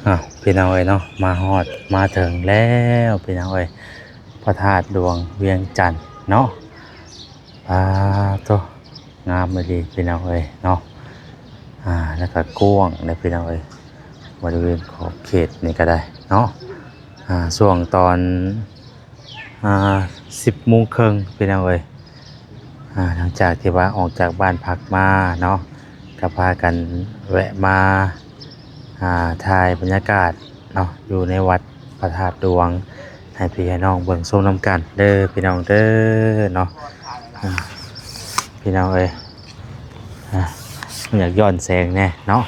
ອ້າວ ພີ່ນ້ອງເອີຍເນາະ ມາຮອດມາເຖິງແລ້ວພີ່ນ້ອງເອີຍ ພະທາດຫຼວງວຽງຈັນເນາະ. ປາໂຕ ງາມອີ່ຫຼີພີ່ນ້ອງເອີຍເນາະ. ອ່າ ແລ້ວກໍກວ້າງເດ້ພີ່ນ້ອງເອີຍ ບໍລິເວນຂອບເຂດນີ້ກໍໄດ້ເນາະ. ອ່າ ຊ່ວງຕອນ ອ່າ ສິບໂມງເຄິ່ງພີ່ນ້ອງເອີຍ. ອ່າ ຫຼັງຈາກທີ່ວ່າອອກຈາກບ້ານພັກມາເນາະ ກໍພາກັນແວະມາ ອ່າ ຖ່າຍບັນຍາກາດເນາະ ຢູ່ໃນວັດພະທາດຫຼວງ ໃຫ້ພີ່ໃຫ້ນ້ອງເບິ່ງຊົມນຳກັນເດີພີ່ນ້ອງເດີເນາະ. ອ່າ ພີ່ນ້ອງເອີຍ ອ່າ ຢາກຍ້ອນແສງແດ່ເນາະ.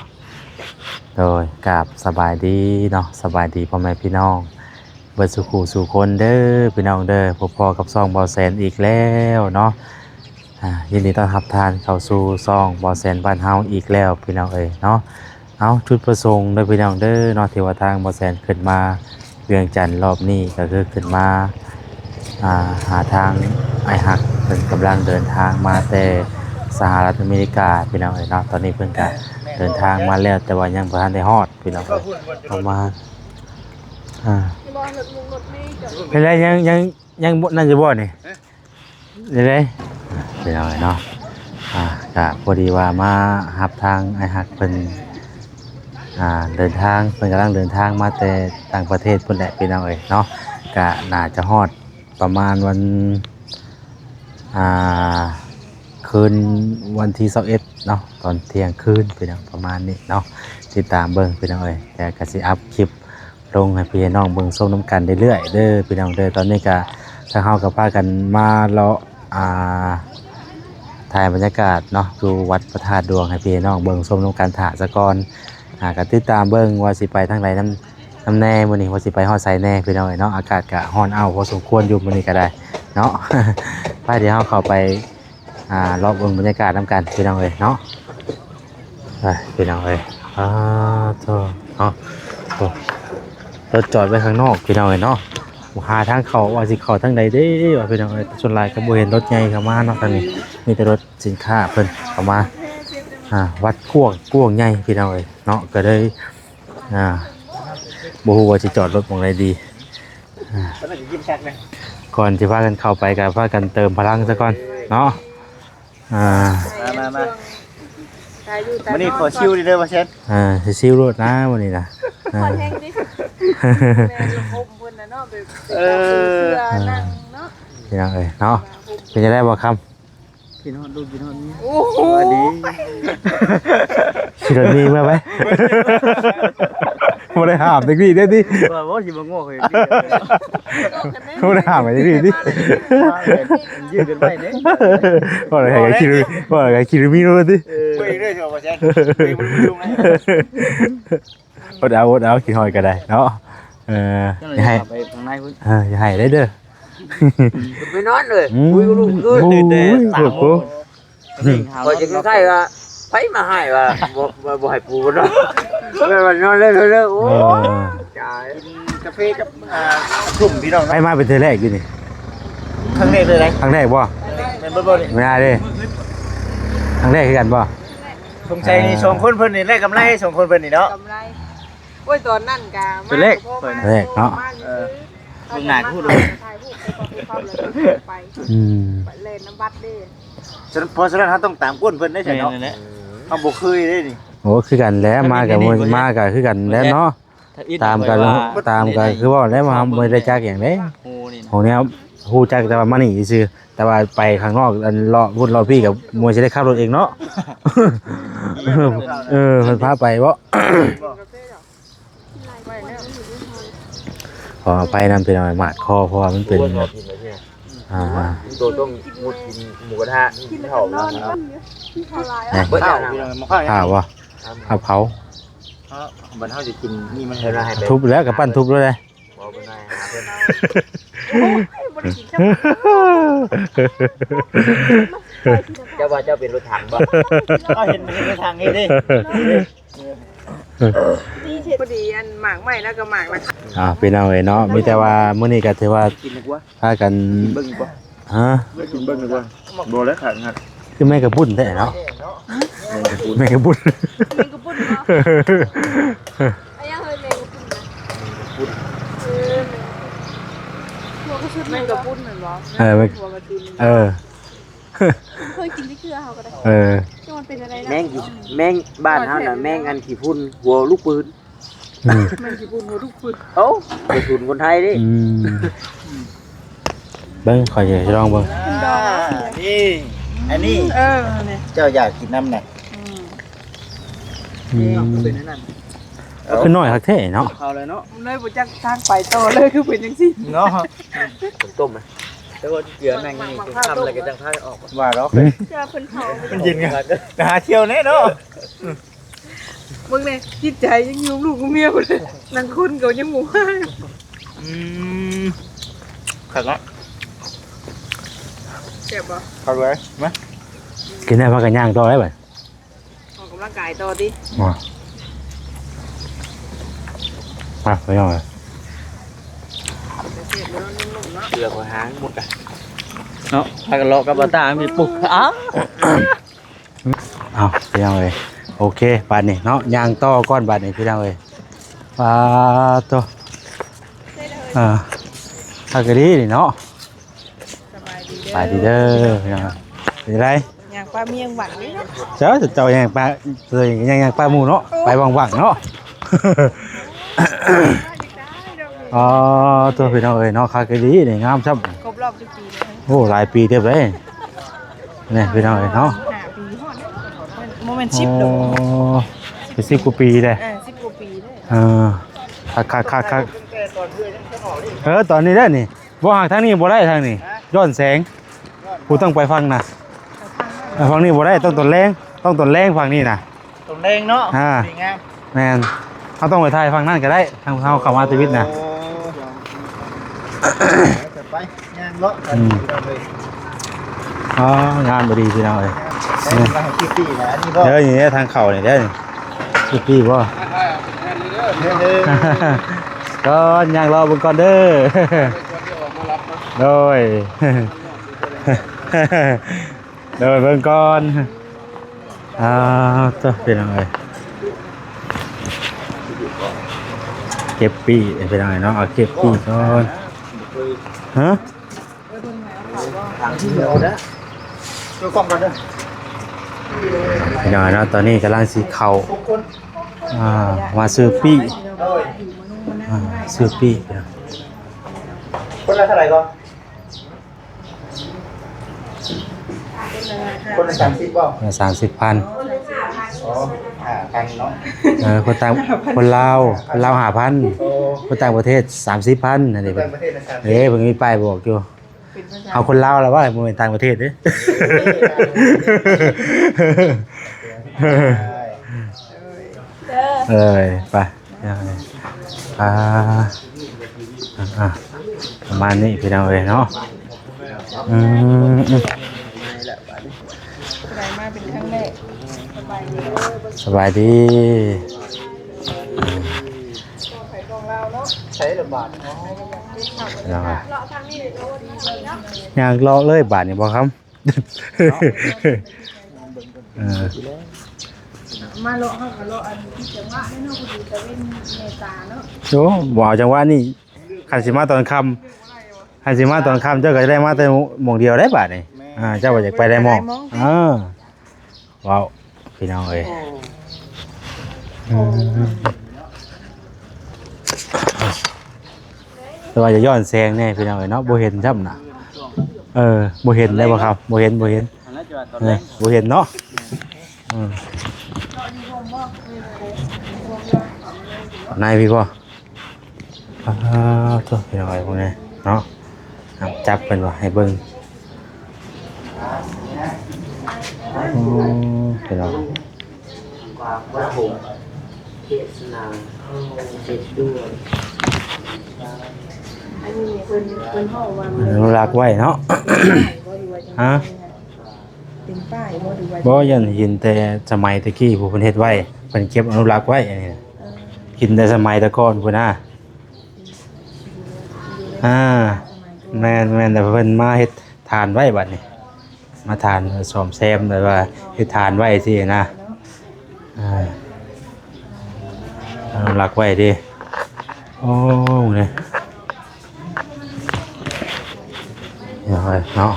ໂດຍ ກາບສະບາຍດີເນາະ ສະບາຍດີພໍ່ແມ່ພີ່ນ້ອງ ເບິດສູ່ຄູ່ສູ່ຄົນເດີພີ່ນ້ອງເດີ. ພົບພໍ້ກັບຊ່ອງເບົາແສນອີກແລ້ວເນາະ. ອ່າ ຍິນດີຕ້ອນຮັບທ່ານເຂົ້າສູ່ຊ່ອງເບົາແສນບ້ານເຮົາອີກແລ້ວພີ່ນ້ອງເອີຍເນາະ. ເອົາ ຈຸດປະສົງເດີພີ່ນ້ອງເດີເນາະ ທີ່ວ່າທາງເບົາແສນຂຶ້ນມາວຽງຈັນລອບນີ້ ກໍຄືຂຶ້ນມາ ອ່າ ຫາທາງອ້າຍຮັກ ເພິ່ນກຳລັງເດີນທາງມາແຕ່ສະຫະລັດອາເມລິກາພີ່ນ້ອງເອີຍເນາະ. ຕອນນີ້ເພິ່ນກໍເດີນທາງມາແລ້ວ ແຕ່ວ່າຍັງບໍ່ທັນໄດ້ຮອດພີ່ນ້ອງເອີຍ ປະມານ ອ່າ ເປັນໄດ ຍັງ ຍັງ ຍັງບໍ່ນັ້ນຢູ່ບໍ່ນີ້? ເອີ ເປັນໄດພີ່ນ້ອງເອີຍເນາະ. ອ່າ ກະພໍດີວ່າມາຮັບທາງອ້າຍຮັກເພິ່ນ ອ່າ ເດີນທາງ ເພິ່ນກຳລັງເດີນທາງມາແຕ່ຕ່າງປະເທດພຸ້ນແຫຼະພີ່ນ້ອງເອີຍເນາະ. ກະໜ້າຈະຮອດປະມານວັນ ອ່າ ຄືນວັນທີຊາວເອັດເນາະ ຕອນທ່ຽງຄືນພີ່ນ້ອງ ປະມານນີ້ເນາະ. ຕິດຕາມເບິ່ງພີ່ນ້ອງເອີຍ ແຕ່ກະຊິອັບຄລິບ ລົງໃຫ້ພີ່ໃຫ້ນ້ອງເບິ່ງຊົມນຳກັນເລື້ອຍໆເດີພີ່ນ້ອງເດີ. ຕອນນີ້ກະທາງເຮົາກໍພາກັນມາເລາະ ອ່າ ຖ່າຍບັນຍາກາດເນາະ ຢູ່ວັດພະທາດຫຼວງ ໃຫ້ພີ່ໃຫ້ນ້ອງເບິ່ງຊົມນຳກັນ ຖ້າສະກ່ອນ. ອ່າ ກໍຕິດຕາມເບິ່ງວ່າຊິໄປທາງໃດນຳ ນຳແດ່ ມື້ນີ້ວ່າຊິໄປຮອດໃສແດ່ພີ່ນ້ອງເອີຍເນາະ. ອາກາດກະຮ້ອນອ້າວພໍສົມຄວນຢູ່ມື້ນີ້ກໍໄດ້ເນາະ. ໄປ ດຽວເຮົາເຂົ້າໄປ ອ່າ ເລາະເບິ່ງບັນຍາກາດນຳກັນພີ່ນ້ອງເອີຍເນາະ. ໄປພີ່ນ້ອງເອີຍ ອາໂທ້ເນາະ ໂອ້ ລົດຈອດໄວ້ຂ້າງນອກພີ່ນ້ອງເອີຍເນາະ. ຫາທາງເຂົ້າວ່າຊິເຂົ້າທາງໃດເດ້ວ່າພີ່ນ້ອງເອີຍ. ສ່ວນຫຼາຍກໍບໍ່ເຫັນລົດໃຫຍ່ເຂົ້າມາເນາະ ທາງນີ້ມີແຕ່ລົດສິນຄ້າເພິ່ນເຂົ້າມາ. ອ່າ ວັດກວ້າງ ກວ້າງໃຫຍ່ພີ່ນ້ອງເອີຍເນາະ ກໍເລີຍ ອ່າ ບໍ່ຮູ້ວ່າຊິຈອດລົດໝ່ອງໃດດີ. ອ່າ ກ່ອນຊິພາກັນເຂົ້າໄປກໍພາກັນເຕີມພະລັງຊະກ່ອນເນາະ. ອ່າ ມາ ມາ ມາ ມື້ນີ້ຂໍຊິວເດີບໍ່ແຊນ. ອ່າ ຊິຊິວໂລດນະມື້ນີ້ນະ. ອ່າ ແມ່ນລະຄົມເພິ່ນນະເນາະ ແບບ ເອີ ເສື້ອນັ່ງເນາະ ພີ່ນ້ອງເອີຍເນາະ. ເປັນຈັ່ງໃດບໍ່ຄຳ? ຄິດຮອດລູກ ຄິດຮອດເມຍ. ໂອ້ໂຫ ສະບາຍດີ. ຂີ່ລົດເມຍເມືອໄປ. ບໍ່ໄດ້ຫ້າມຈັກດີ້ເດ້ຕິ. ວ່າບໍ່ຊິບໍ່ງໍ້ຂ້ອຍຕິ. ບໍ່ໄດ້ຫ້າມຈັກດີ້ຕິ. ຢືນກັນໄວ້ເດ້. ບໍ່ໄດ້ໃຫ້ຂີ່ລົດ ບໍ່ໄດ້ໃຫ້ຂີ່ລົດເມຍໂລດຕິ. ເອີ ໄປເລີຍ ບໍ່ແຊນ ໄປບໍ່ໄດ້ຢູ່ນະ. ອົດເອົາ ອົດເອົາ ຄິດຮອດກໍໄດ້ເນາະ. ເອີ ຢ່າໃຫ້ ໄປທາງໃນພຸ້ນ. ເອີ ຢ່າໃຫ້ເດີ. ໄປນອນເລີຍ ອືມ ຄຸຍກັບລູກຄືນ ຕື່ນແຕ່ສາມໂມງ. ຂ້ອຍຈະຄ້າຍໆວ່າ ໃຜມາໃຫ້ວ່າ ບໍ່ ບໍ່ ບໍ່ໃຫ້ປູນອນ. ແບບວ່ານອນເລີຍ ເລີຍ ໂອ້ ເອີ ຕາຍ. ກິນກາເຟກັບ ອ່າ ກຸ່ມພີ່ນ້ອງເນາະ. ໃຜມາເປັນເທື່ອແລກຢູ່ນີ້? ຄັ້ງແລກເລີຍເດ້. ຄັ້ງແລກບໍ່? ແມ່ນບໍ່ ບໍ່ນີ້ ແມ່ນເດ້. ຄັ້ງແລກຄືກັນບໍ່? ສົງໄສນີ້ ອ່າ ສອງຄົນເພິ່ນນີ້ໄດ້ກຳໄລ ສອງຄົນເພິ່ນນີ້ເນາະ. ກຳໄລ. ໂອ້ຍ ຕອນນັ້ນກະ ເປັນແລກ ມາກໍພໍມາ ເປັນແລກເນາະ. ເອີ ເບິ່ງໜ້າຜູ້ ຖ່າຍຮູບ ຖ່າຍຮູບ ຖ່າຍຮູບ ຖ່າຍຮູບ ແລ້ວກໍໄປ ອືມ ໄປແລ່ນນຳບັດເດ້. ສະນັ້ນ ເພາະສະນັ້ນເຮົາຕ້ອງຕາມກົ້ນເພິ່ນໄດ້ຊັ້ນເນາະ. ແມ່ນແຫຼະ ເຮົາບໍ່ເຄີຍເດ້ນີ້. ໂອ້ ຄືກັນແຫຼະ ມາກໍ ມາກໍຄືກັນແຫຼະເນາະ. ຕາມກັນ ຕາມກັນ ຄືເວົ້າແຫຼະ ວ່າເຮົາບໍ່ໄດ້ຈັກຫຍັງເດ້. ໂອ້ນີ້ນະ ໂຫ ແນວຮູ້ຈັກແຕ່ວ່າມານີ້ຊື່ ແຕ່ວ່າໄປຂ້າງນອກ ອັນ ເລາະພຸ້ນເລາະພີ້ກໍບໍ່ຊິໄດ້ຂັບລົດເອງເນາະ. ເອີ ເພິ່ນພາໄປເບາະ. ຂໍອະໄພນຳພີ່ນ້ອງ ໝາດຄໍ ເພາະວ່າມັນເປັນ ອ່າ ໂຕຕ້ອງມຸດກິນໝູກະທະ ກິນເຂົ້ານອນ. ເບິດແລ້ວ ຂ້າວບໍ່? ຂ້າວເຜົາ. ເຮົາ ບັດເຮົາຈະກິນນີ້ມັນໃຫ້ ທຸບແລ້ວ ກໍປັ້ນທຸບແລ້ວເດ້. ບໍ່ເປັນໄປຫາເພິ່ນ. ໂອ້ຍ ບໍ່ໄດ້ກິນເຈົ້າ ເຈົ້າວ່າເຈົ້າເປັນລົດຖັງບໍ່? ເຮົາເຫັນ ເຫັນລົດຖັງນີ້ເດ້. ພໍດີອັນໝາກໄມ້ແລ້ວກໍໝາກລະ ອ່າ ພີ່ນ້ອງເອີຍເນາະ ມີແຕ່ວ່າມື້ນີ້ກໍຖືວ່າ ກິນດີກວ່າ ພາກັນ ກິນເບິ່ງດີກວ່າ. ຮະ? ກິນເບິ່ງດີກວ່າ. ບໍ່ແລ້ວຂາດຫັ້ນ ຄືແມງກະພຸ້ນແທ້ເນາະ. ແມງກະພຸ້ນ ແມງກະພຸ້ນ ແມງກະພຸ້ນເນາະ. ອັນຫຍັງເຮີ້ຍ ແມງກະພຸ້ນ. ຫົວກະຊຸນ ແມ່ນກະພຸ້ນແມ່ນບໍ່? ເອີ ຫົວກະຊຸນ ເອີ ບໍ່ເຄີຍກິນຈັກເທື່ອເຮົາກະໄດ້ ເອີ ຈັກມັນເປັນແນວໃດນະ ແມງ ແມງບ້ານເຮົານະ ແມງອັນຂີ້ຝຸ່ນ ຫົວລູກປືນ ອືມ ແມ່ນຂີ້ຝຸ່ນຫົວລູກປືນ ເອົ້າ ກະຊຸນຄົນໄທເດ້ ອືມ ເບິ່ງ ຂ້ອຍຈະລອງເບິ່ງ ອ່າ ນີ້ ອັນນີ້ ເອີ ນີ້ ເຈົ້າຢາກກິນນຳນະ ອືມ ອືມ ເປັນອັນນັ້ນ ຄືນ້ອຍຄັກແທ້ເນາະ ເຂົ້າແລ້ວເນາະ ເລີຍບໍ່ຈັກທາງໄປຕໍ່ເລີຍ ຄືເປັນຈັ່ງຊີ້ເນາະ ຕົ້ມນະ ແຕ່ວ່າເກືອແມ່ງນີ້ ຄ່ຳແລ້ວກະຈັ່ງພາອອກ ວ່າດອກ ເອີ ເພື່ອເພິ່ນເຜົາ ມັນເຢັນໄງ ໄປຫາທ່ຽວແດ່ເນາະ ເບິ່ງແດ່ ຈິດໃຈຍັງຢູ່ກັບລູກກັບເມຍພຸ້ນ ນັ່ງຄົນກະຍັງບໍ່ມາ ອືມ ຄັກເນາະ ແຊບບໍ່? ຄັກເລີຍ ມາ ກິນແລ້ວພາກັນຍ່າງຕໍ່ໄດ້ບາດ ອອກກຳລັງກາຍຕໍ່ຕິ ມາ ມາ ໄປເອົາ ເສືອຫົວຫາງໝົດກະເນາະ ພາກັນເລາະກັບບ່າວຕາມີປຸກ ອ້າ ເອົາ ພີ່ນ້ອງເອີຍ ໂອເຄ ບາດນີ້ເນາະ ຍ່າງຕໍ່ກ່ອນບາດນີ້ພີ່ນ້ອງເອີຍ ປາໂຕ ອ່າ ຄັກອີ່ຫຼີນີ້ເນາະ ສະບາຍດີເດີ ສະບາຍດີເດີ ພີ່ນ້ອງ ເປັນຈັ່ງໃດ? ຍ່າງປະເມຍຫວັງເດ້ ເຈົ້າ ເຈົ້າຍ່າງປະ ເຈົ້າຍ່າງ ຍ່າງປະໝູ່ເນາະ ໂອ້ ໄປຫວັງໆເນາະ ອໍ ໂຕ ພີ່ນ້ອງເອີຍເນາະ ຄັກອີ່ຫຼີນີ້ ງາມຊ້ຳ ຄົບຮອບຈັກປີແລ້ວ? ໂອ້ ຫຼາຍປີເຕີບເດ້ ນີ້ພີ່ນ້ອງເອີຍເນາະ ຫ້າປີຮອດ ບໍ່ແມ່ນສິບດອກ ໂອ້ ເປັນສິບກວ່າປີເດ້ ເອີ ສິບກວ່າປີເດ້ ເອີ ຄັກໆໆໆ ເອີ ຕອນນີ້ເດ້ນີ້ ບໍ່ຫາກທາງນີ້ບໍ່ໄດ້ ທາງນີ້ຍ້ອນແສງ ຜູ້ຕ້ອງໄປຝັ່ງນະ ໄປຝັ່ງນັ້ນ ເອີ ຝັ່ງນີ້ບໍ່ໄດ້ ຕ້ອງຕອນແລງ ຕ້ອງຕອນແລງຝັ່ງນີ້ນະ ຕອນແລງເນາະ ອ່າ ດີງາມ ແມ່ນ ເຮົາຕ້ອງໄປຖ່າຍຝັ່ງນັ້ນກະໄດ້ ທາງເຮົາເຂົ້າມາແຕ່ວິດນະ ໂອ້ ໄປ ຍ່າງເລາະກັນ ອືມ ພີ່ນ້ອງເອີຍ ອໍ ງາມອີ່ຫຼີພີ່ນ້ອງເອີຍ ເອີ ນີ້ ນີ້ທາງເຂົ້ານີ້ເດ້ ຊິປີ້ບໍ່ ກ່ອນ ຍ່າງເລາະເບິ່ງກ່ອນເດີ ໂດຍ ໂດຍ ເບິ່ງກ່ອນ ອ່າ ໂຕ ພີ່ນ້ອງເອີຍ ເກັບປີ້ ພີ່ນ້ອງເອີຍເນາະ ເອົາເກັບປີ້ກ່ອນ ຮະ ພີ່ນ້ອງເນາະ ຕອນນີ້ກຳລັງຊິເຂົ້າ ອ່າ ມາຊື້ປີ້ ອ່າ ຊື້ປີ້ ຄົນລະເທົ່າໃດກໍ? ຄົນລະສາມສິບບໍ່? ເອີ ສາມສິບພັນ ອໍ ຫ້າພັນເນາະ ເອີ ຄົນຕ່າງ ຄົນລາວ ຄົນລາວຫ້າພັນ ໂອ້ ຄົນຕ່າງປະເທດສາມສິບພັນ ອັນນີ້ ຄົນຕ່າງປະເທດນະ ເອີ ເພິ່ນມີປ້າຍບອກຢູ່ ເປັນພາສາ ເຮົາຄົນລາວລະວ່າ ບໍ່ແມ່ນຕ່າງປະເທດເດ້ ເອີຍ ໄປ ອ່າ ອ່າ ປະມານນີ້ພີ່ນ້ອງເອີຍເນາະ ອືມ ອືມ ມາເປັນຄັ້ງແລກ ສະບາຍດີ ສະບາຍດີ ຂອງລາວເນາະ ໃຊ້ລະບາດ ຍ່າງເລາະເລີຍບາດນີ້ບໍ່ຄຳ ເອີ ມາເລາະ ເຮົາກະເລາະອັນທີ່ຈັງຫວະນີ້ເນາະ ພໍດີຕາເວັນແມ່ຕາເນາະ ໂອ້ ບໍ່ເອົາຈັງຫວະນີ້ ຄັນຊິມາຕອນຄ່ຳ ຄັນຊິມາຕອນຄ່ຳ ເຈົ້າກະຈະໄດ້ມາແຕ່ໝ່ອງດຽວໄດ໋ບາດນີ້ ແມ່ນ ອ່າ ເຈົ້າວ່າຢາກໄປໄດ້ໝ່ອງ ໄປໄດ້ໝ່ອງ ເອີ ເວົ້າ ພີ່ນ້ອງເອີຍ ໂອ້ ອືມ ແຕ່ວ່າຈະຍ້ອນແສງແດ່ພີ່ນ້ອງເອີຍເນາະ ບໍ່ເຫັນຊ້ຳນະ ເອີ ບໍ່ເຫັນໄດ້ບໍ່ຄັບ ບໍ່ເຫັນ ບໍ່ເຫັນ ເອີ ບໍ່ເຫັນເນາະ ອືມ ໃນພີ້ບໍ່? ອ່າ ໂທ້ ພີ່ນ້ອງເອີຍ ພວກນີ້ເນາະ ຈັບເພິ່ນວ່າໃຫ້ເບິ່ງ ໂອ້ ພີ່ນ້ອງ ອັນນີ້ເພິ່ນ ເພິ່ນເວົ້າວ່າ ອະນຸລັກໄວ້ເນາະ ຮະ? ເປັນປ້າຍບໍ່ ຫຼືວ່າ ບໍ່ ຢ້ານເຫັນແຕ່ສະໄໝແຕ່ກີ້ ຜູ້ເພິ່ນເຮັດໄວ້ ເພິ່ນເກັບອະນຸລັກໄວ້ ອັນນີ້ນະ ເອີ ເຫັນແຕ່ສະໄໝແຕ່ກ່ອນພຸ້ນນະ ອ່າ ແມ່ນໆ ແຕ່ເພິ່ນມາເຮັດຖານໄວ້ບັດນີ້ ມາຖານ ເອີ ສ້ອມແຊມ ແບບວ່າເຮັດຖານໄວ້ຊີ້ນະ ອ່າ ອະນຸລັກໄວ້ເດ້ ໂອ້ ນີ້ ເນາະ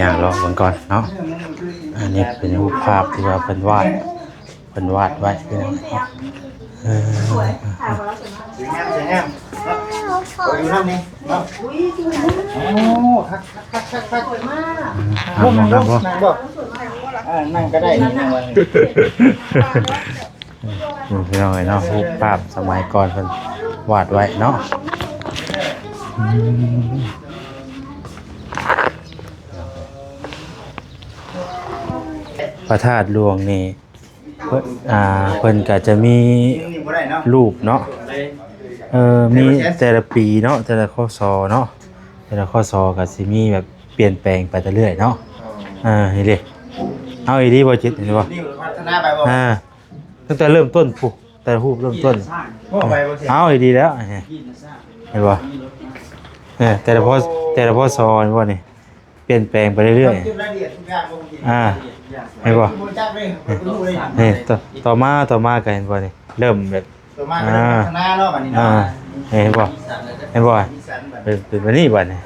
ຍ່າງເລາະເບິ່ງກ່ອນເນາະ. ອັນນີ້ເປັນຮູບພາບທີ່ວ່າເພິ່ນວາດ ເພິ່ນວາດໄວ້ ເອີ ສວຍ ຖາມວ່າລາວສວຍມາກ ສວຍງາມ ສວຍງາມເນາະ. ໂອ້ ຢູ່ນຳນີ້ເນາະ. ໂອ້ ຄັກໆໆໆ ສວຍມາກ. ອືມ ອ່າ ນັ່ງ ນັ່ງ ນັ່ງບໍ່? ເອີ ນັ່ງກໍໄດ້ ນັ່ງໄວ້. ອືມ ພີ່ນ້ອງເອີຍເນາະ ຮູບພາບສະໄໝກ່ອນເພິ່ນວາດໄວ້ເນາະ. ອືມ ພະທາດຫຼວງນີ້ ເພິ່ນ ອ່າ ເພິ່ນກໍຈະມີຮູບເນາະ ເອີ ມີແຕ່ລະປີເນາະ ແຕ່ລະ ຄສ ເນາະ ແຕ່ລະ ຄສ ກໍຊິມີແບບປ່ຽນແປງໄປເລື້ອຍໆເນາະ. ເອີ ນີ້ເດ້ ເອົາອີ່ຫຼີບໍ່ຈິດ ເຫັນບໍ່? ພັດທະນາໄປບໍ່? ອ່າ ຕັ້ງແຕ່ເລີ່ມຕົ້ນພຸ້ນ ແຕ່ຮູບເລີ່ມຕົ້ນ ເອົາອີ່ຫຼີແລ້ວ ເຫັນບໍ່? ເອີ ແຕ່ລະ ພ ແຕ່ລະ ພສ ເຫັນບໍ່ນີ້? ປ່ຽນແປງໄປເລື້ອຍໆ ເກັບລາຍລະອຽດທຸກຢ່າງ ອ່າ ເຫັນບໍ່? ນີ້ ຕໍ່ ຕໍ່ມາ ຕໍ່ມາກໍເຫັນບໍ່ນີ້? ເລີ່ມແບບ ຕໍ່ມາກໍເລີ່ມ ອ່າ ພັດທະນາເນາະ ບັດນີ້ເນາະ. ອ່າ ເຫັນບໍ່? ເຫັນບໍ່? ເປັນ ເປັນແບບນີ້ບັດນີ້.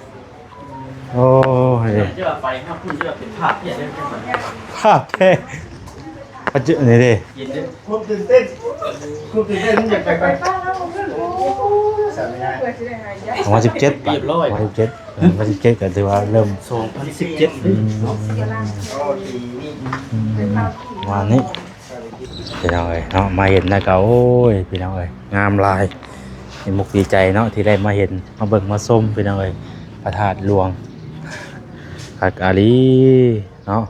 ໂອ້ ຈະວ່າໄປຮອດພຸ້ນ ຈະວ່າເປັນພາບແທ້ ພາບແທ້. ປັດຈຸ ນີ້ເດ້ ຄວາມຕື່ນເຕັ້ນ ຄວາມຕື່ນເຕັ້ນ ມັນຢາກໄປ ໄປ ໄປ ສອງພັນສິບເຈັດ ປະມານ ສອງພັນສິບເຈັດ ເອີ ສອງພັນສິບເຈັດ ອືມ ໂອ້ ປີນີ້ ອືມ ປະມານນີ້ ພີ່ນ້ອງເອີຍເນາະ. ມາເຫັນແລ້ວກໍ ໂອ້ຍ ພີ່ນ້ອງເອີຍ ງາມຫຼາຍ ດີມຸກດີໃຈເນາະ ທີ່ໄດ້ມາເຫັນ ມາເບິ່ງມາຊົມ ພີ່ນ້ອງເອີຍ ພະທາດຫຼວງ ຄັກອີ່ຫຼີເນາະ.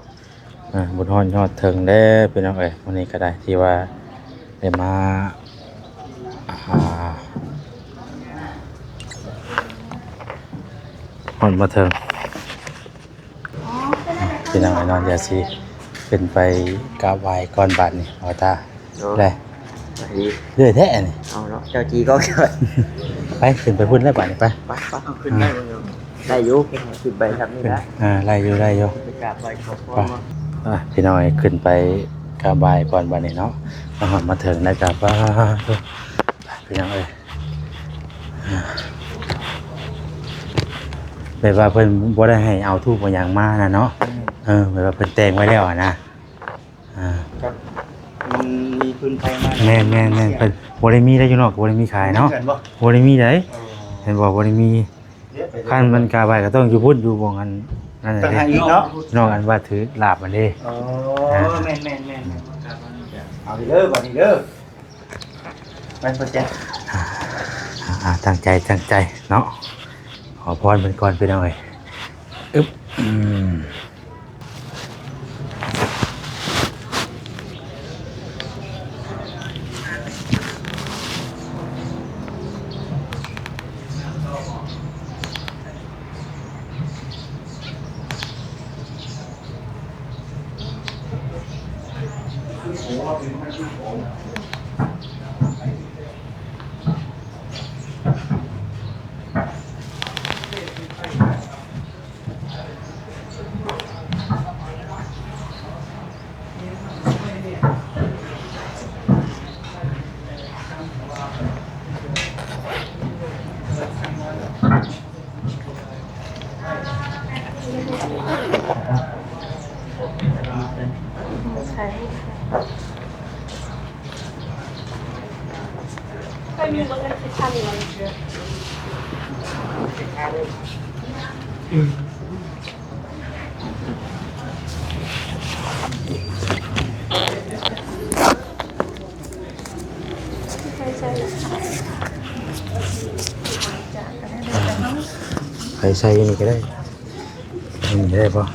ອ່າ ບຸນຮອດຍອດເທິງແລ້ວ ພີ່ນ້ອງເອີຍ. ມື້ນີ້ກໍໄດ້ ທີ່ວ່າໄດ້ມາ ອ່າ ຮອດມາເທິງ ພີ່ນ້ອງເອີຍເນາະ. ດຽວຊິຂຶ້ນໄປກາບໄຫວ້ກ່ອນບາດນີ້ ວ່າຖ້າ ໂດຍ ໄດ້ ເລື້ອຍແທ້ນີ້ ເອົາເນາະ ເຈົ້າຈີກໍ ໄປ ຂຶ້ນໄປພຸ້ນແລ້ວບາດນີ້ ໄປ ໄປ ໄປ ເອົາຂຶ້ນໄດ້ບໍ່? ໄດ້ຢູ່ ຂຶ້ນໄປທຳນີ້ລະ ອ່າ ໄດ້ຢູ່ ໄດ້ຢູ່ ໄປກາບໄຫວ້ຂໍພອນ. ອ່າ ພີ່ນ້ອງເອີຍ ຂຶ້ນໄປກາບໄຫວ້ກ່ອນບາດນີ້ເນາະ. ມາຮອດມາເຖິງແລ້ວກໍ ປາດໂທ້ ພີ່ນ້ອງເອີຍ ແບບວ່າເພິ່ນບໍ່ໄດ້ໃຫ້ເອົາທູບເອົາຫຍັງມານະເນາະ. ອືມ ເອີ ແບບວ່າເພິ່ນແຕ່ງໄວ້ແລ້ວຫັ້ນນະ. ອ່າ ມັນມີພື້ນໄປມາ ແມ່ນໆໆ ເພິ່ນບໍ່ໄດ້ມີໄດ໋ ຢູ່ນອກກໍບໍ່ໄດ້ມີຂາຍເນາະ ບໍ່ໄດ້ມີໄດ໋. ເອີ ເຫັນບໍ່ ບໍ່ໄດ້ມີ. ຄັນມັນກາໄຫວ້ກໍຕ້ອງຢູ່ພຸ້ນ ຢູ່ບ່ອນອັນນັ້ນເດ້ ນອກອັນວ່າຖືລາບຫັ້ນເດ້. ອໍ ອ່າ ແມ່ນໆໆ ເອົາເດີ ບັດນີ້ເດີ ໄປ ພໍ່ແຈ ອ່າ ຕັ້ງໃຈ ຕັ້ງໃຈເນາະ. ຂໍພອນເພິ່ນກ່ອນ ພີ່ນ້ອງເອີຍ. ອຶບ ອືມ. ໃສ່ ໃສ່ນີ້ກໍໄດ້ ນີ້ກໍໄດ້ບໍ່?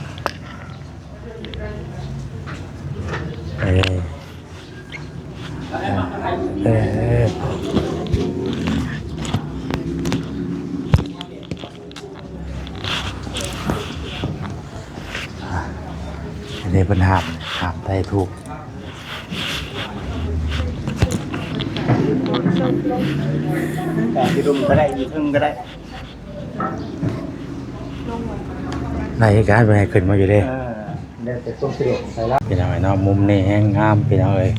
ເອີ ເອີ ເອີ ອັນນີ້ເພິ່ນຫ້າມ ຫ້າມຖ່າຍຮູບ. ຢູ່ລຸ່ມກໍໄດ້ ຢູ່ເທິງກໍໄດ້ ໄດ້ຄືກັນ ເພິ່ນໃຫ້ຂຶ້ນມາຢູ່ເດ້. ເອີ. ແລ້ວແຕ່ຄວາມສະດວກຂອງໃຜລະ. ພີ່ນ້ອງເອີຍເນາະ ມຸມນີ້ແຮງງາມພີ່ນ້ອງເອີຍ.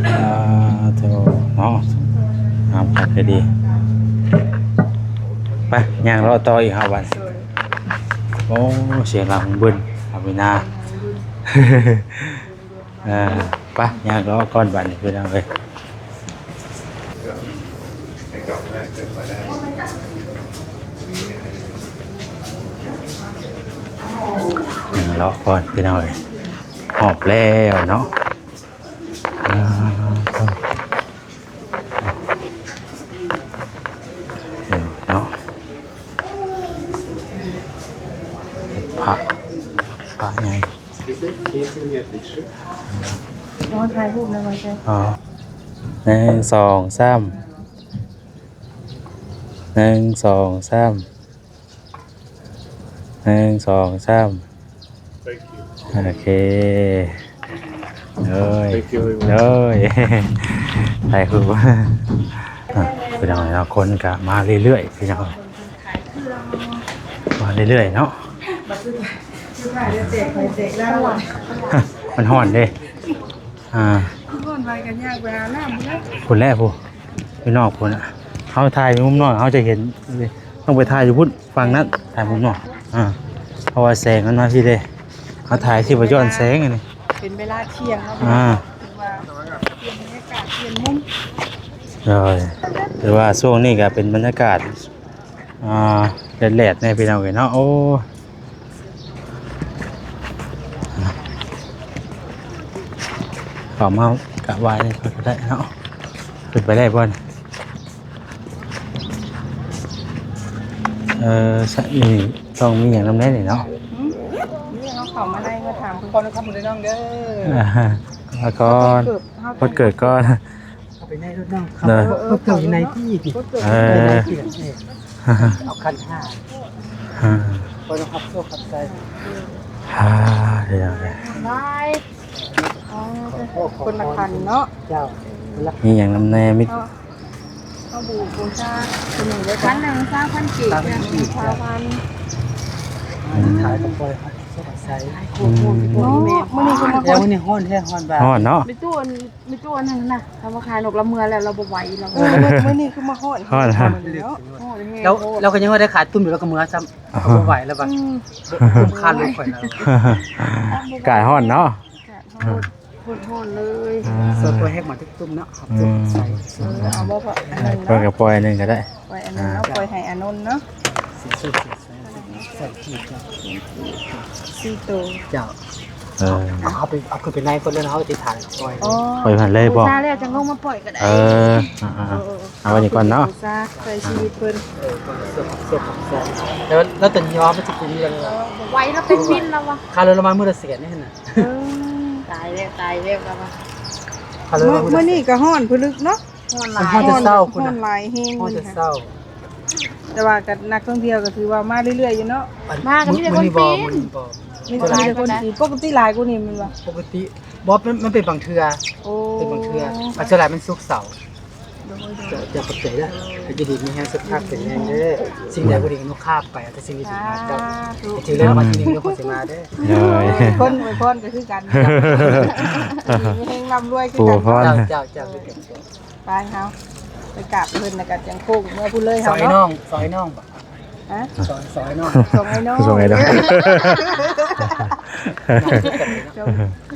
ອ່າ ໂທ້ເນາະ ງາມຄັກອີ່ຫຼີ. ໄປ ຍ່າງເລາະຕໍ່ອີກເຮົາບັດ. ໂອ້ ສຽງຫຼັງບຶ້ນ ອາມີນາ. ເອີ ໄປ ຍ່າງເລາະກ່ອນບັດນີ້ພີ່ນ້ອງເອີຍ. ເລາະກ່ອນພີ່ນ້ອງເອີຍ ຮອບແລ້ວເນາະ. ອ່າ ເນາະ ພະ ພະໃຫຍ່. ອໍ ຖ່າຍຮູບແລ້ວວ່າຊັ້ນ. ອໍ ໜຶ່ງ ສອງ ສາມ ໜຶ່ງ ສອງ ສາມ ໜຶ່ງ ສອງ ສາມ. ໂອເຄ ໂອ້ຍ ໂອ້ຍ ຖ່າຍຮູບ. ອ່ະ ພີ່ນ້ອງເນາະ ຄົນກະມາເລື້ອຍໆ ພີ່ນ້ອງ ມາເລື້ອຍໆເນາະ. ມັນຮ້ອນເດ້. ອ່າ ຮ້ອນໄປກໍຍ່າງໄປຫານ້ຳພຸ້ນແຫຼະ ພຸ້ນແຫຼະ ພຸ້ນ ຢູ່ນອກພຸ້ນນະ. ເຮົາຖ່າຍຢູ່ມຸມນອກ ເຮົາຈະເຫັນ ຕ້ອງໄປຖ່າຍຢູ່ພຸ້ນ ຝັ່ງນັ້ນ ຖ່າຍມຸມນອກ. ອ່າ ເພາະວ່າແສງມັນມາພີ້ເດ້ ເຮົາຖ່າຍທີ່ວ່າຍ້ອນແສງອັນນີ້ ເປັນເວລາທ່ຽງເນາະ. ອ່າ ຖືວ່າປ່ຽນບັນຍາກາດ ປ່ຽນມຸມ. ໂດຍ ຖືວ່າຊ່ວງນີ້ກໍເປັນບັນຍາກາດ ອ່າ ແດດໆ ແດ່ພີ່ນ້ອງເອີຍເນາະ. ໂອ້ ເຂົ້າມາກະໄຫວ້ກ່ອນກໍໄດ້ເນາະ. ຂຶ້ນໄປໄດ້ບໍ່ນີ້? ເອີ ຊະ ນີ້ຕ້ອງມີຫຍັງນຳແດ່ນີ້ເນາະ. ຫືມ ນີ້ເຮົາເຂົ້າມາໃນ ມາຖາມເພິ່ນກ່ອນນະຄັບ ເດີນ້ອງເດີ. ອ່າ ມາກ່ອນ ເຮົາຕ້ອງ ເພິ່ນເກີດກ່ອນ. ເຂົ້າໄປໃນລົດນ້ອງ ເດີ ເຂົາເກີດຢູ່ໃນທີ່ຕິ ເອີ ເອົາຂັນຫ້າ ອ່າ ຂໍຮັບໂຊກຮັບໄຊ. ອ່າ ເດີ ໄດ້ ອໍ ຄົນລະຂັນເນາະ. ເຈົ້າ ມີຫຍັງນຳແດ່? ມີ ເຮົາ ເຮົາບູ ບູຊາ ຕົວນີ້ເດີ ພັນໜຶ່ງ ຊາວພັນກີບ ຊາວພັນ ອືມ ຂາຍກໍປ່ອຍຮັບໂຊກຮັບໄຊ. ໂອ້ໂຫ ອືມ ມື້ນີ້ຄືວ່າຮ້ອນ ແລ້ວມື້ນີ້ຮ້ອນແທ້ ຮ້ອນວ່າ ຮ້ອນເນາະ ມີຕູ້ອັນ ມີຕູ້ອັນນັ້ນນະ ເຮົາມາຂາຍນົກລະເມືອແລ້ວ ລາວບໍ່ໄຫວລາວ. ເອີ ມື້ ມື້ນີ້ຄືມາຮ້ອນ ຮ້ອນ ຮ້ອນແຮງ ແລ້ວ ແລ້ວກໍຍັງວ່າໄດ້ຂາຍຕຸ້ມຢູ່ ແລ້ວກໍເມືອຊ້ຳ ເຂົາບໍ່ໄຫວແລ້ວວ່າ ອືມ ຄຸ້ມຄ່າລົດຂ້ອຍແລ້ວ. ອາກາດຮ້ອນເນາະ ອາກາດຮ້ອນ ໂຄດຮ້ອນເລີຍ. ອ່າ ສ່ວນຕົວແຮກມາທຸກຕຸ້ມເນາະ ອືມ ໃສ່ ເອີ ເອົາບໍ່ພໍ ອັນໜຶ່ງເນາະ ເພິ່ນກໍປ່ອຍອັນໜຶ່ງກໍໄດ້ ປ່ອຍອັນໜຶ່ງເນາະ ອ່າ ປ່ອຍໃຫ້ອານົນເນາະ. ໃສ່ ໃສ່ ໃສ່ ໃສ່ ສີ່ໂຕ ເຈົ້າ. ເອີ ເອົາ ເອົາໄປ ເອົາຂຶ້ນໄປໃນເພິ່ນເລີຍເນາະ ເຮົາອະທິຖານປ່ອຍ ອໍ ປ່ອຍເພິ່ນເລີຍບໍ່? ບູຊາແລ້ວຈັ່ງລົງມາປ່ອຍກໍໄດ້. ເອີ ອ່າໆ ເອົາ ເອົາ ເອົາໄວ້ນີ້ກ່ອນເນາະ ບູຊາ ໃສ່ຊີວິດເພິ່ນ. ເອີ ເພື່ອເພື່ອຄວາມສະດວກສະບາຍ ແລ້ວ ແລ້ວຕອນນີ້ວ່າມັນຊິເປັນເລື່ອງ ເອີ ບໍ່ໄຫວແລ້ວ ເປັນວິນແລ້ວວ່າ ຄ່າລົດລະມາມື້ລະແສນນີ້ຫັ້ນນະ. ເອີ ຕາຍແລ້ວ ຕາຍແລ້ວ ລະວ່າ ມື້ ມື້ນີ້ກໍຮ້ອນຜະລຶກເນາະ. ຮ້ອນຫຼາຍ ມັນຮ້ອນແຕ່ເຊົ້າພຸ້ນນະ ຮ້ອນຫຼາຍແຮງ ຮ້ອນແຕ່ເຊົ້າ. ແຕ່ວ່າກໍນັກທ່ອງທ່ຽວກໍຖືວ່າມາເລື້ອຍໆຢູ່ເນາະ ມາກໍມີແຕ່ຄົນຈີນ ມີແຕ່ຄົນຈີນ. ປົກກະຕິຫຼາຍກວ່ານີ້ແມ່ນບໍ່? ປົກກະຕິບໍ່ ມັນ ມັນເປັນບາງເທື່ອ. ໂອ້ ເປັນບາງເທື່ອ ອັນສ່ວນຫຼາຍມັນສຸກເສົາ. ໂດຍ ເຈົ້າ ຂອບໃຈເດີ ໃຫ້ຢູ່ດີມີແຮງ ສຸຂະພາບແຂງແຮງເດີ. ສິ່ງໃດບໍ່ດີກໍນຸຄາບໄປ ເອົາແຕ່ສິ່ງດີໆມາເຈົ້າ. ສາທຸ ໃຫ້ຖືກລາງວັນທີໜຶ່ງເດີ ຂໍຊິມາເດີ. ໂດຍ ຄົນອວຍພອນກໍຄືກັນ ມີແຮງລ່ຳລວຍຄືກັນ. ເຈົ້າ ເຈົ້າ ເຈົ້າ ໄປເຮົາໄປກາບເພິ່ນ ແລ້ວກໍຈັ່ງໂຄ້ງເມືອພຸ້ນເລີຍ ສອງໄອ້ນ້ອງ ເຮົາເນາະ ສອງໄອ້ນ້ອງ. ຮະ ສອງ ສອງໄອ້ນ້ອງ ສອງໄອ້ນ້ອງ ສອງໄອ້ນ້ອງ.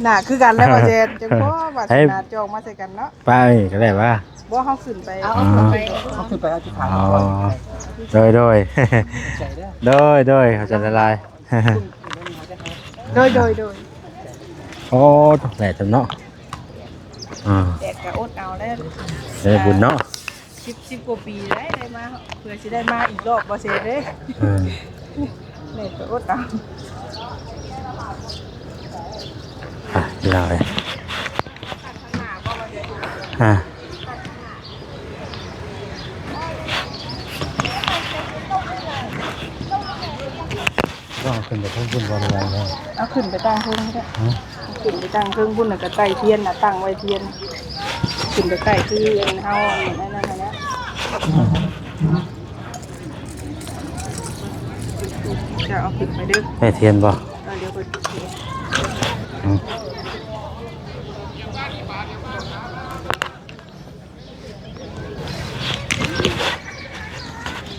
ໜ້າຄືກັນແລ້ວວ່າແຊນ ຈັ່ງພໍວາສະໜາຈອງມາໃສ່ກັນເນາະ. ໄປກໍໄດ້ວ່າ ບໍ່ ເຮົາຂຶ້ນໄປ ເອົາ ເອົາຂຶ້ນໄປ ເອົາຂຶ້ນໄປ ເອົາທີ່ຖານກ່ອນ. ອໍ ໂດຍ ໂດຍ ຂອບໃຈເດີ ໂດຍ ໂດຍ ຂອບໃຈຫຼາຍໆ. ໂດຍ ໂດຍ ໂດຍ. ໂອ້ ແດດຈັງເນາະ ອ່າ ແດດກໍອົດເອົາແລ້ວ ໄດ້ບຸນເນາະ. ສິບ ສິບກວ່າປີແລ້ວ ໄດ້ມາ ເພື່ອຊິໄດ້ມາອີກຮອບບໍ່ເສດເດ້. ເອີ ແດດກໍອົດເອົາ ອ່ະ ພີ່ນ້ອງເອີຍ ອ່າ. ຕ້ອງເອົາຂຶ້ນໄປເທິງພຸ້ນບໍ່ ຫຼືວ່າແນວໃດ? ເອົາຂຶ້ນໄປຕັ້ງເທິງພຸ້ນແຫຼະ ຮະ ເອົາຂຶ້ນໄປຕັ້ງເທິງພຸ້ນ ແລ້ວກໍໃຕ້ທຽນນະ ຕັ້ງໄວ້ທຽນ ຂຶ້ນໄປໃຕ້ຄືອັນເຮົາອັນນັ້ນຫັ້ນແຫຼະ. ເຈົ້າເອົາຂຶ້ນໄປເດີ ໄດ້ທຽນບໍ່? ເອີ ດຽວເພິ່ນ ອືມ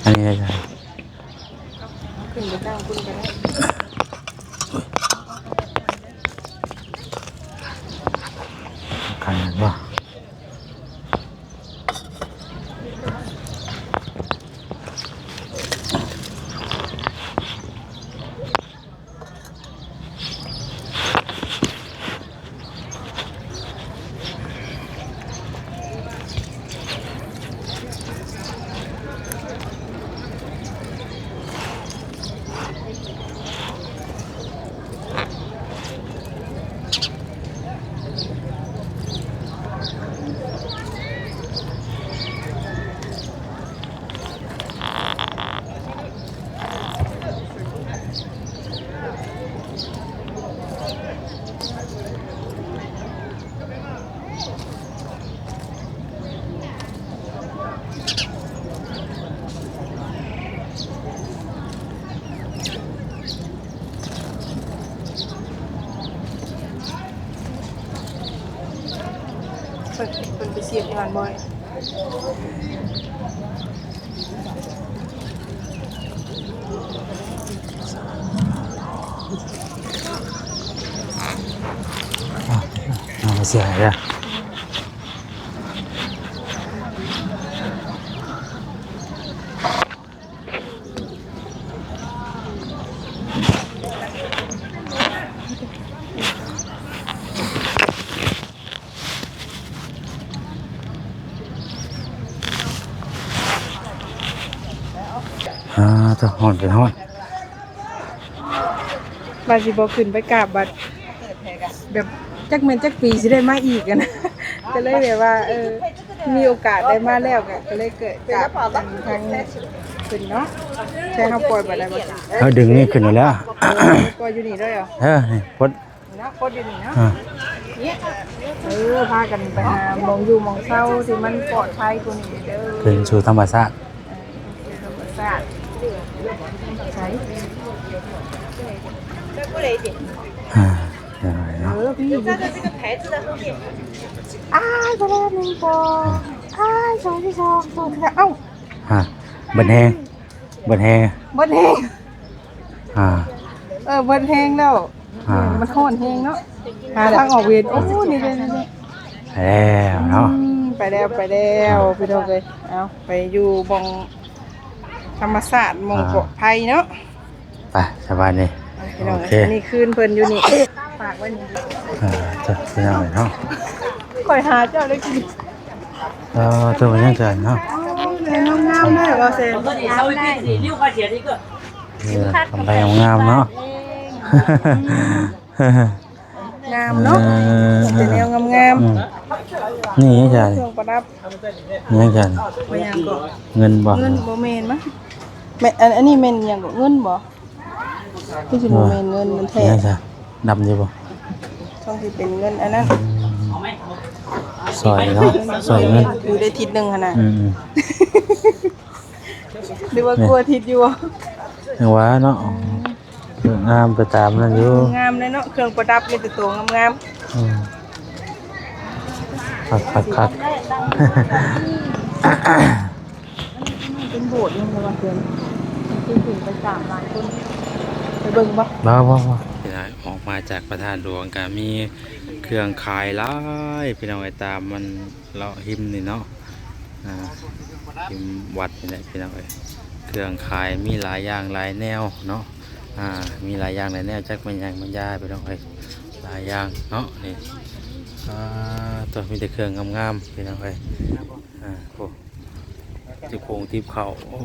ອັນນີ້ໄດ້ ຂຶ້ນໄປຕັ້ງພຸ້ນກໍໄດ້ ຄັນບໍ່? ເພິ່ນ ເພິ່ນໄປສຽບຢູ່ຫັ້ນບໍ່? ເອົາ ເອົາ ເສຍຫາຍເດີ. ອ່າ ເຈົ້າ ຮ້ອນເປັນຮ້ອນ ວ່າຊິບໍ່ຂຶ້ນໄປກາບ ບັດແບບ ຈັກແມ່ນຈັກປີຊິໄດ້ມາອີກຫັ້ນນະ ກໍເລີຍແບບວ່າ ເອີ ມີໂອກາດໄດ້ມາແລ້ວ ກໍ ກໍເລີຍເກີດຈາກທາງຂຶ້ນເນາະ ໃຊ້ເຮົາປ່ອຍບໍ່ໄດ້ບໍ່? ເຮົາດຶງນີ້ຂຶ້ນຢູ່ແລ້ວ ປ່ອຍຢູ່ນີ້ເລີຍເຫາະ? ເອີ ນີ້ປົດ ເນາະ ປົດຢູ່ນີ້ເນາະ ອ່າ ເອີ ພາກັນໄປຫາໝ່ອງຢູ່ໝ່ອງເຊົາທີ່ມັນປອດໄພກວ່ານີ້ເດີ ຄືນສູ່ທຳມະຊາດ ເອີ ຄືນສູ່ທຳມະຊາດ ໃສ ອ່າ ເອີ ພີ່ ອ້າຍ ໂຕແລກ ໜຶ່ງ ສອງ ອ້າຍ ສອງ ສອງ ສອງ ເອົ້າ ອ່າ ເບິດແຮງ ເບິດແຮງ ເບິດແຮງ ອ່າ ເອີ ເບິດແຮງແລ້ວ ອ່າ ມັນຮ້ອນແຮງເນາະ ຫາທາງອອກເວນ ໂອ້ ນີ້ເດ້ ນີ້ເດ້ ໄປແລ້ວເນາະ ອືມ ໄປແລ້ວ ໄປແລ້ວ ອ່າ ພີ່ນ້ອງເອີຍ ເອົາ ໄປຢູ່ໝ່ອງທຳມະຊາດ ໝ່ອງ ອ່າ ປອດໄພເນາະ ໄປ ສະບາຍດີ ອ່າ ພີ່ນ້ອງເອີຍ ໂອເຄ ອັນນີ້ຄືນເພິ່ນຢູ່ນີ້ ຝາກໄວ້ນີ້ ອ່າ ເຈົ້າ ພີ່ນ້ອງເອີຍເນາະ ຂ້ອຍຫາເຈົ້າໄດ້ກິນ ເອີ ເຈົ້າເປັນຫຍັງຊັ້ນເນາະ ໂອ້ຍ ງາມໆເດີ ບໍ່ແຊນ ອືມ ເອີ ກຳໄລງາມໆເນາະ ອືມ ງາມເນາະ ເອີ ເປັນແນວງາມໆ ອືມ ນີ້ຫຍັງຊັ້ນ ເຄື່ອງປະດັບ ຫຍັງຊັ້ນ ແມ່ນຫຍັງເກາະ ເງິນບໍ່? ເງິນບໍ່ແມ່ນມັ້ງ ແມ່ນ ອັນ ອັນນີ້ແມ່ນຫຍັງເກາະ ເງິນບໍ່? ຄືຊິບໍ່ແມ່ນເງິນ ມັນແທ້ ຫຍັງຊັ້ນ ດຳຢູ່ບໍ່? ຕ້ອງຊິເປັນເງິນອັນນັ້ນ ອືມ ສ້ອຍເນາະ ສ້ອຍເງິນ ຢູ່ໄດ້ທິດໜຶ່ງຫັ້ນນະ ອືມ ຫຼືວ່າກວ່າທິດຢູ່ບໍ່? ຍັງວ່າເນາະ ອືມ ງາມໄປຕາມນັ້ນຢູ່ ງາມເລີຍເນາະ ເຄື່ອງປະດັບມີແຕ່ໂຕງາມໆ ອືມ ຄັກໆໆ ເປັນໂບດແມ່ນບໍ່ວ່າເພິ່ນ ຄືຂຶ້ນໄປສາມລ້ານຄົນ ໄປເບິ່ງບໍ່? ບໍ່ ບໍ່ ບໍ່ ອອກມາຈາກພະທາດຫຼວງກະມີເຄື່ອງຂາຍຫຼາຍ ພີ່ນ້ອງເອີຍ ຕາມມັນ ເລາະຮິມນີ້ເນາະ ອ່າ ຮິມວັດນີ້ແຫຼະພີ່ນ້ອງເອີຍ ເຄື່ອງຂາຍມີຫຼາຍຢ່າງຫຼາຍແນວເນາະ ອ່າ ມີຫຼາຍຢ່າງຫຼາຍແນວ ຈັກແມ່ນຫຍັງແມ່ນຢາພີ່ນ້ອງເອີຍ ຫຼາຍຢ່າງເນາະ ນີ້ ອ່າ ໂຕ ມີແຕ່ເຄື່ອງງາມໆ ພີ່ນ້ອງເອີຍ ອ່າ ໂອ້ ຕິບຄົງຕິບເຂົ້າ ໂອ້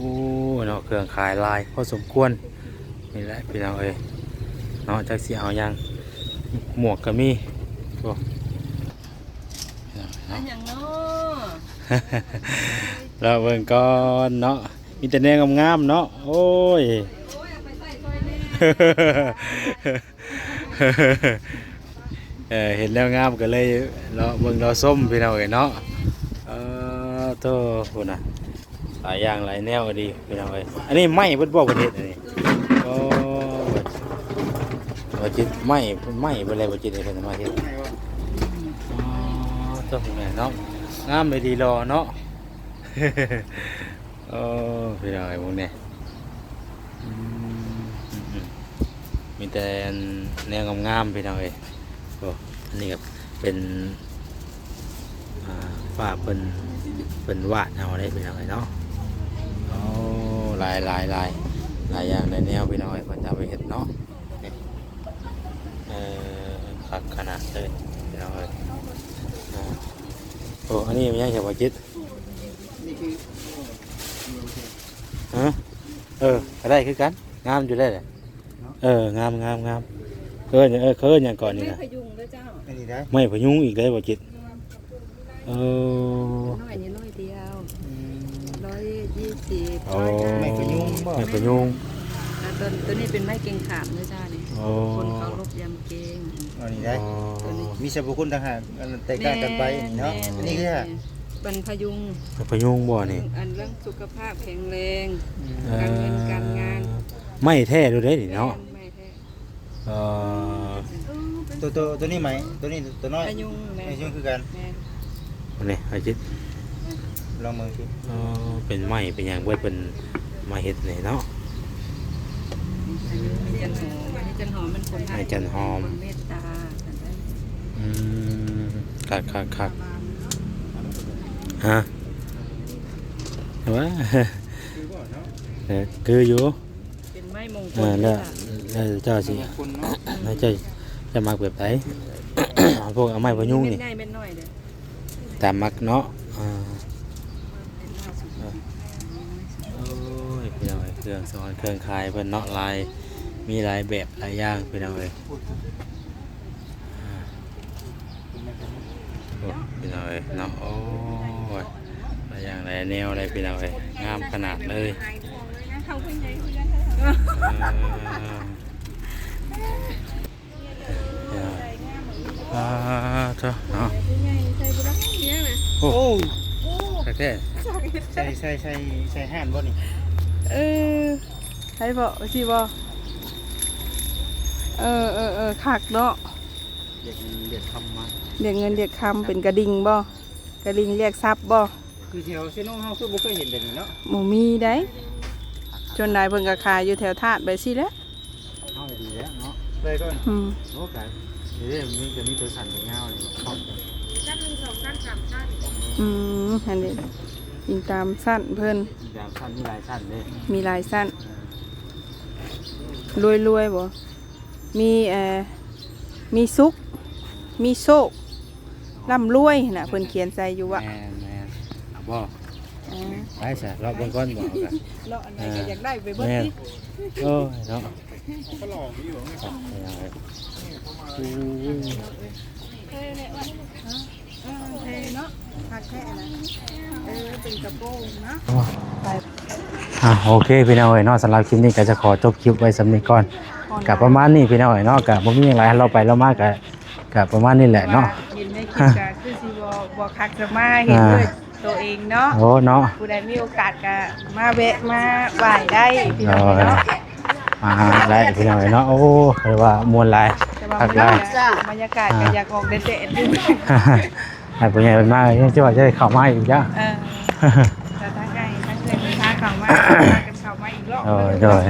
ເນາະ ເຄື່ອງຂາຍຫຼາຍພໍສົມຄວນ ນີ້ແຫຼະພີ່ນ້ອງເອີຍ ເນາະ ຈັກຊິເອົາຫຍັງ ໝວກກໍມີ ໂອ້ ເອົາຫຍັງເນາະ ລອເບິ່ງກ່ອນເນາະ ມີແຕ່ແນວງາມໆເນາະ ໂອ້ຍ ໂອ້ຍ ເອົາໄປໃສ່ຊ່ອຍແດ່ ເອີ ເຫັນແນວງາມກໍເລີຍເລາະເບິ່ງເລາະຊົມພີ່ນ້ອງເອີຍເນາະ ເອີ ໂທ້ ພຸ້ນນະ ຫຼາຍຢ່າງຫຼາຍແນວອີ່ຫຼີພີ່ນ້ອງເອີຍ ອັນນີ້ໄມ້ເບິດບໍ່ ເພິ່ນເຮັດອັນນີ້ ໂອ້ ບໍ່ຈິດ ໄມ້ ໄມ້ເບິດແລ້ວ ບໍ່ຈິດ ເພິ່ນມາເຮັດ. ອໍ ຕົວນີ້ແມ່ນເນາະ ງາມອີ່ຫຼີ ຫຼໍ່ເນາະ. ໂອ້ ພີ່ນ້ອງເອີຍ ເບິ່ງແດ່. ອືມ ອືມ ມີແຕ່ອັນແນວງາມໆ ພີ່ນ້ອງເອີຍ. ໂອ້ ອັນນີ້ກໍເປັນ ອ່າ ຝາເພິ່ນ ເພິ່ນວາດເຮົາເດ້ ພີ່ນ້ອງເອີຍເນາະ. ໂອ້ ຫຼາຍ ຫຼາຍ ຫຼາຍ ຫຼາຍຢ່າງຫຼາຍແນວ ພີ່ນ້ອງເອີຍ ເພິ່ນເອົາໄປເຮັດເນາະ. ເອີ ຄັກຂະໜາດເລີຍ ພີ່ນ້ອງເອີຍ. ອ່າ ໂອ້ ອັນນີ້ມັນຫຍັງ ເຈົ້າບໍ່ຈິດ? ນີ້ຄື ຮະ? ເອີ ກໍໄດ້ຄືກັນ ງາມຢູ່ໄດ໋ແຫຼະ. ເອີ ງາມ ງາມ ງາມ. ເອີ້ນ ເອີ ເອີ້ນຫຍັງເກາະນີ້ນະ? ໄມ້ພະຍຸງເດີເຈົ້າ. ອັນນີ້ໄດ໋ ໄມ້ພະຍຸງອີກໄດ໋ບໍ່ຈິດ? ເອີ ນ້ອຍນີ້ໜ້ອຍດຽວ. ອືມ ຮ້ອຍຊາວ. ອໍ ໄມ້ພະຍຸງບໍ່? ໄມ້ພະຍຸງ. ແລ້ວຕົວ ຕົວນີ້ເປັນໄມ້ເກັງຂາມເດີເຈົ້ານີ້. ອໍ ຄົນເຄົາລົບຢາມເກງ. ອັນນີ້ໄດ໋ ອໍ ຕົວນີ້ມີສັບພະຄຸນຕ່າງຫາກ ອັນແຕກຕ່າງກັນໄປເນາະ. ແມ່ນ ອັນນີ້ຄື ແມ່ນ ບັນພະຍຸງ. ພະຍຸງບໍ່ນີ້? ອັນເລື່ອງສຸຂະພາບແຂງແຮງ. ອືມ ການເງິນການງານ. ເອີ ໄມ້ແທ້ໂລດເດ້ນີ້ເນາະ. ແມ່ນ ໄມ້ແທ້. ເອີ ຕົວ ຕົວ ຕົວນີ້ໄມ້ ຕົວນີ້ຕົວນ້ອຍ ພະຍຸງ. ແມ່ນ ພະຍຸງຄືກັນ. ແມ່ນ ນີ້ ໃຫ້ຈິດ ລອງເບິ່ງຊິ. ເອີ ເປັນໄມ້ເປັນຫຍັງເບິດ ເພິ່ນມາເຮັດນີ້ເນາະ. ອັນນີ້ຈັນຫອມ ອັນນີ້ຈັນຫອມ ມັນຄົນໃຫ້ ໃຫ້ຈັນຫອມ ຄົນເມດຕາ. ອືມ ຄັກໆໆ. ຮະ? ວ່າ ເອີ ຄືຢູ່ ເປັນໄມ້ມົງຄົນ. ເອີ ແລ້ວ ແລ້ວເຈົ້າຊິ ເປັນໄມ້ມົງຄົນເນາະ. ແລ້ວເຈົ້າຈະມັກແບບໃດ? ເອົາພວກ ເອົາໄມ້ພະຍຸງນີ້ ເມັດໃຫຍ່ເມັດນ້ອຍເດີ. ຕາມມັກເນາະ. ອ່າ ເປັນລາວສຸດ. ອ່າ ໂອ້ຍ ພີ່ນ້ອງເອີຍ ເຄື່ອງສະຫອນເຄື່ອງຂາຍເພິ່ນເນາະ ຫຼາຍ ມີຫຼາຍແບບຫຼາຍຢ່າງ ພີ່ນ້ອງເອີຍ. ອ່າ ໂອ້ ພີ່ນ້ອງເອີຍເນາະ ໂອ້ຍ ຫຼາຍຢ່າງຫຼາຍແນວເລີຍ ພີ່ນ້ອງເອີຍ ງາມຂະໜາດເລີຍ. ອ່າ ອ່າ ໂທ້ເນາະ ໂອ້ ໂອ້ ຄັກແທ້. ໃສ່ ໃສ່ ໃສ່ ໃສ່ຮ້ານບໍ່ນີ້? ເອີ ໃສ່ບໍ່ ຊິບໍ່? ເອີ ເອີ ເອີ ຄັກເນາະ. ລຽກເງິນລຽກຄຳມາ ລຽກເງິນລຽກຄຳ ເປັນກະດິ່ງບໍ່? ກະດິ່ງລຽກຊັບບໍ່? ຄືແຖວເຊໂນເຮົາຄືບໍ່ເຄີຍເຫັນແບບນີ້ເນາະ. ບໍ່ມີໃດ໋ ສ່ວນຫຼາຍເພິ່ນກໍຂາຍຢູ່ແຖວທາດໄປຊີ້ແຫຼະ. ເອົາດີແລ້ວເນາະ ໄປກ່ອນ. ອືມ ໂອ້ ກະເດ້ ມີ ກະມີຕົວສັ້ນຕົວຍາວນີ້ພ້ອມກັນ ຊັ້ນໜຶ່ງ ສອງຊັ້ນ ສາມຊັ້ນ. ອືມ ຫັ້ນເດ້ ອີງຕາມຊັ້ນເພິ່ນ ອີງຕາມຊັ້ນ ມີຫຼາຍຊັ້ນເດ້ ມີຫຼາຍຊັ້ນ. ເອີ ລວຍໆບໍ່? ມີ ເອີ ມີສຸກ ມີໂຊກ ລ່ຳລວຍຫັ້ນນະ ເພິ່ນຂຽນໃສ່ຢູ່ວ່າ. ແມ່ນໆ ເອົາບໍ່? ເອີ ໄປຊະ ເລາະເບິ່ງກ່ອນບໍ່? ເອົາກະ ເລາະອັນໃດກໍຢາກໄດ້ໄປເບິດຕິ. ແມ່ນ ໂອ້ຍເນາະ ກໍຫຼໍ່ຢູ່. ເອີ ເອີ ເທ່ເນາະ ຄັກແທ້ນະ. ເອີ ເປັນກະໂປງເນາະ. ອ່າ ໂອເຄ ພີ່ນ້ອງເອີຍເນາະ ສຳລັບຄລິບນີ້ກໍຈະຂໍຈົບຄລິບໄວ້ສ່ຳນີ້ກ່ອນ. ກໍປະມານນີ້ ພີ່ນ້ອງເອີຍເນາະ ກໍບໍ່ມີຫຍັງຫຼາຍ ເລາະໄປເລາະມາກໍ ກໍປະມານນີ້ແຫຼະເນາະ. ເຫັນໃນຄລິບກໍຄືຊິບໍ່ ບໍ່ຄັກຈະມາເຫັນ ອ່າ ດ້ວຍໂຕເອງເນາະ. ໂອ້ເນາະ ຜູ້ໃດມີໂອກາດກໍມາແວະມາຫວ້າຍໄດ້ ພີ່ນ້ອງເອີຍເນາະ. ອ່າ ໄດ້ພີ່ນ້ອງເອີຍເນາະ ໂອ້ ຖືວ່າມ່ວນຫຼາຍ ແຕ່ວ່າ ຄັກຫຼາຍ ບັນຍາກາດກໍ ອ່າ ຢາກອອກແດດໆຢູ່. ໃຫ້ຜູ້ໃຫຍ່ເພິ່ນມາ ຍັງຊິວ່າຈະໄດ້ເຂົ້າມາອີກຈ້າ. ເອີ ກໍທັງໃຫຍ່ທັງເພື່ອນເພິ່ນພາເຂົ້າມາ ພາກັນເຂົ້າມາອີກລອບ. ໂດຍ ໂດຍ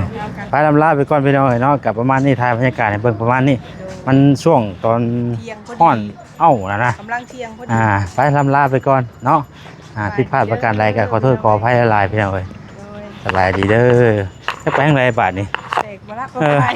ໄປລຳລາໄປກ່ອນພີ່ນ້ອງເອີຍເນາະ ກໍປະມານນີ້ ຖ່າຍບັນຍາກາດໃຫ້ເບິ່ງປະມານນີ້. ໂດຍ ມັນຊ່ວງຕອນຮ້ອນເອົ້ານະນະ ກຳລັງທ່ຽງພໍດີ. ອ່າ ໄປລຳລາໄປກ່ອນເນາະ. ອ່າ ຜິດພາດປະການໃດກໍຂໍໂທດຂໍອະໄພຫຼາຍໆ ພີ່ນ້ອງເອີຍ. ໂດຍ ສະບາຍດີເດີ. ຈະໄປທາງໃດບາດນີ້? ແປກບໍ່ລະ ເອີ ບໍ່ເປັນໄປ.